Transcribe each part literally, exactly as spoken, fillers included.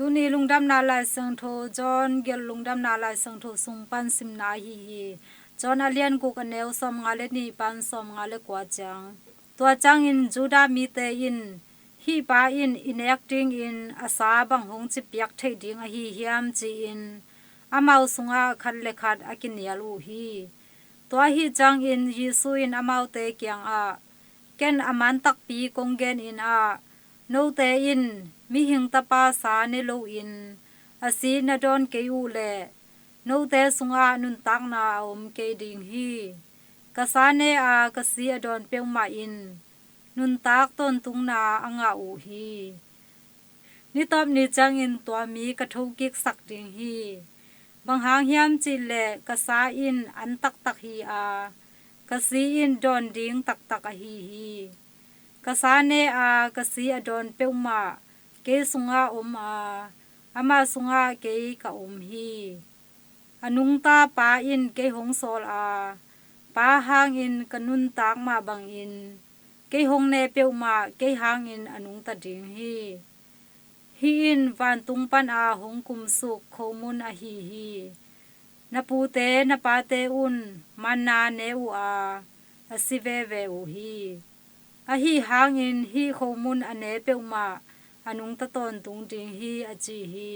Tuni lungdamna Lai Siangtho John gelh lungdamna Lai Siangtho sung pan simna ahi hi. John a lian guk, a neu sawmnga le nih pan sawmnga le kua ciang. Tua ciangin Judah mite in, "Hih pa in i nek dingin a sa bang hong cipiak theih ding ahi hiam?" ci-in amau sungah khat le khat a kinial uh hi. Tua ahi ciangin Jesu in amaute kiangah, "Ken a man takpi kong genin ah, note in mihing tapa sa ne loin a si na dawn kei uh leh, note sungah nuntakna a om kei ding hi. Ka sa ne a, ka si a dawn peuhmah in nuntak tawntungna a ngah uh hi. Nitawp ni ciangin tua mi ka thokiksak ding hi. Bang hang hiam cih leh ka sa in an taktak hi a, ka si in dawn ding taktak ahi hi. Ka sa ne a, ka si a dawn peuhmah kei sungah om a, amah sungah kei ka om hi. A nungta Pa in kei hong sawl a, Pa hangin ka nuntak mah bangin kei hong ne peuhmah kei hangin a nungta ding hi. Hih in vantung pana hong kumsuk khomun ahi hi. Na pute na pate un manna ne uh a, a si veve uh hi. Ahi hangin hih khomun a ne peuhmah a nungta tawntung ding hi," a ci hi.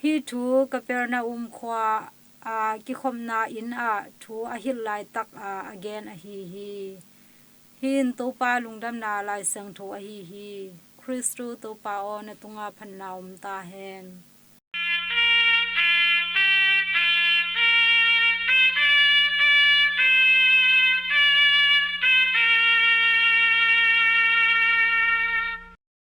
Hih thu Capernaum khua-a kikhopna inn ah thu a hilh laitak a a gen ahi hi. Hih in Topa lungdamna Lai Siangtho ahi hi. Khristu Topa aw, na tungah phatna om ta hen.